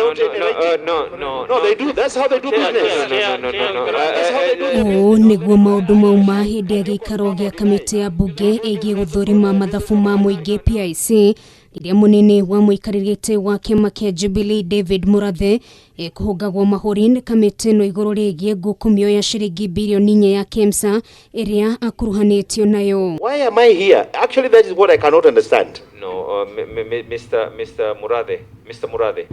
without no, any no, writing. no, no, No, they do. That's how they do Chair, business. No, no, no, no, no. That's how they do their Ũũ nĩguo maũndũ mauma hĩndĩ ya gĩikaro gĩa kamĩtĩ ya mbunge ĩgiĩ gũthũrima mathabu ma mũingĩ PIC, rĩrĩa mũnini wa mũikarĩri gĩtĩ wa kĩama kĩa Jubilee David Murathe ekũhũngagwo mahũri nĩ kamĩtĩ ĩno igũrũ rĩgiĩ ngukumio ya ciringi birioni 4 ya KEMSA ĩrĩa akuruhanĩtio nayo. Why am I here? Actually, that is what I cannot understand. No, Mr. Murathe, Mr. Murathe.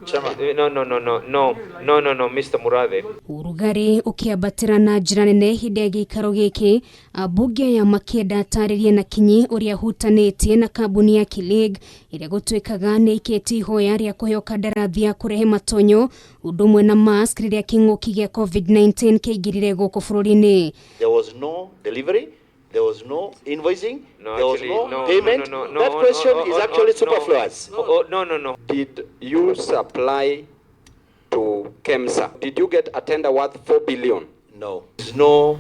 Chairman. No, no, no, no, no, no, no, no, Mr. Murathe. Ũrugarĩ ũkĩambatĩra na njĩra nene hĩndĩ ya gĩikaro gĩkĩ, ambunge aya makĩenda atarĩrie na kinyi ũrĩa ahutanĩtie na kambuni ya Kilig ĩrĩa gũtuĩkaga nĩ ĩikĩtie ihoya rĩa kũheo kandarathi ya kũrehe matonyo ũndũ ũmwe na mask rĩrĩa kĩng'ũki gĩa COVID-19 kĩaingĩrire gũkũ bũrũri-inĩ. There was no delivery. There was no invoicing. No, there was actually, no, no, payment. No, no, no, That no, question no, is no, actually no, superfluous. Oh, oh, no, no, no. Did you supply to KEMSA? Did you get a tender worth 4 billion? No. There's no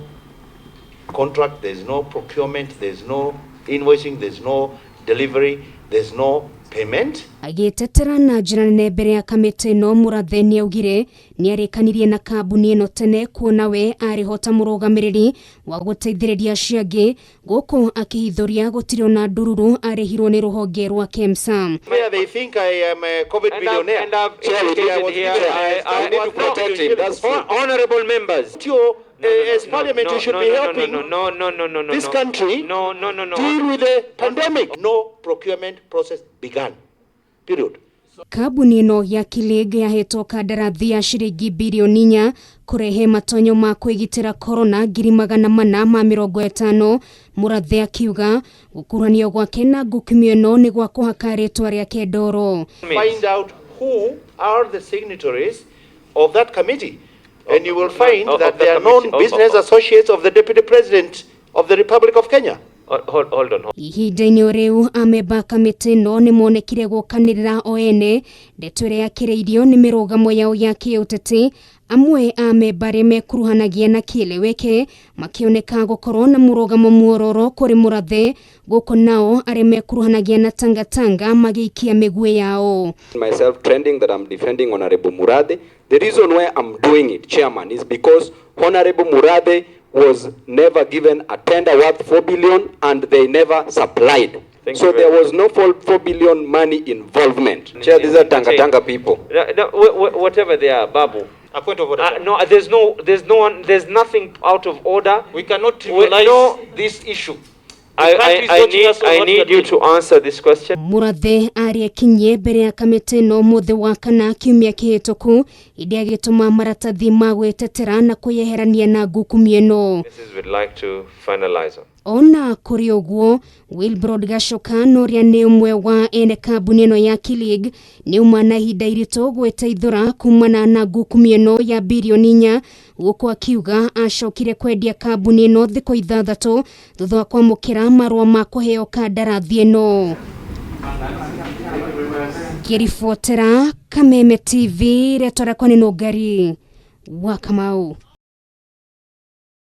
contract, there's no procurement, there's no invoicing, there's no delivery, there's no payment. Agĩtetera na njĩra nene mbere ya kamĩtĩ ĩno, Murathe nĩaugire nĩarĩkanirie na kambuni ĩno tene kuona we arĩ ho ta mũrũgamĩrĩri wa gũteithĩrĩria acio angĩ, gũkũ akĩhithũria gũtirĩ ona ndururu arĩhirwo nĩ rũhonge rwa KEMSA. Where they think I am a COVID And I've, billionaire. and I've Chair, we indicated I was here, given I We need to protect him. That's true. Honorable members. You, No, no, no, as parliament, no, you should no, be no, helping No, no, no, no, no, no, this no. country No, no, no, no. deal with the pandemic. No procurement process began. Period. Kambuni ĩno ya Kilig yahetwo kandarathi ya ciringi birioni 4 kũrehe matonyo ma kwĩgitĩra korona 450,000. Murathe akiuga gũkuruhanio gwake na ngukumio ĩno nĩ gwa kũhaka rĩtwa rĩake ndoro. Find out who are the signatories of that committee. And you will find of that the they are committee, known business associates of the Deputy President of the Republic of Kenya. Hold, hold on. Ihinda-inĩ o rĩu, amemba a kamĩtĩ ĩno nĩ monekire gũkanĩrĩra o ene ndeto ĩrĩa yakĩrĩirio nĩ mĩrũgamo yao ya kĩũteti, amwe a memba arĩa mekuruhanagia na Kieleweke makĩoneka gũkorwo na mũrũgamo muororo kũrĩ Murathe, gũkũ nao arĩa mekuruhanagia na Tangatanga magĩikia mĩguĩ yao. Myself trending that I'm defending Honorable Murathe. The reason why I'm doing it, Chairman, is because Honorable Murathe was never given a tender worth 4 billion and they never supplied. Thank So you very there was no 4 billion money involvement. Chair, these are Tanga Tanga people. No, no, whatever they are, Babu. A point of order. No, there's no, there's no one, there's nothing out of order. We cannot We- trivialize no. this issue. The country is I watching need, us on I what we need are you doing. to answer this question. Murathe arĩ akinyie mbere ya kamĩtĩ ĩno mũthĩ wa kana kiumia kĩhĩtũku hĩndĩ agĩtũma maratathi ma gwĩtetera na kwĩyeherania na ngukumio ĩno. This is we'd like to finalize on. Ona kũrĩ ũguo, Wilbrod Gacoka na ũrĩa nĩ ũmwe wa ene kambuni ĩno ya Kilig nĩ uma na ihinda iritũ gwĩteithũra kumana na ngukumio ĩno ya birioni 4, gũkũ akiuga acokire kwendia kambuni ĩno thikũ 6 thutha wa kwamũkĩra marũa ma kũheo kandarathi ĩno. Ngĩribotera Kameme TV, rĩtwa rĩakwa nĩ Nũngari wa Kamau.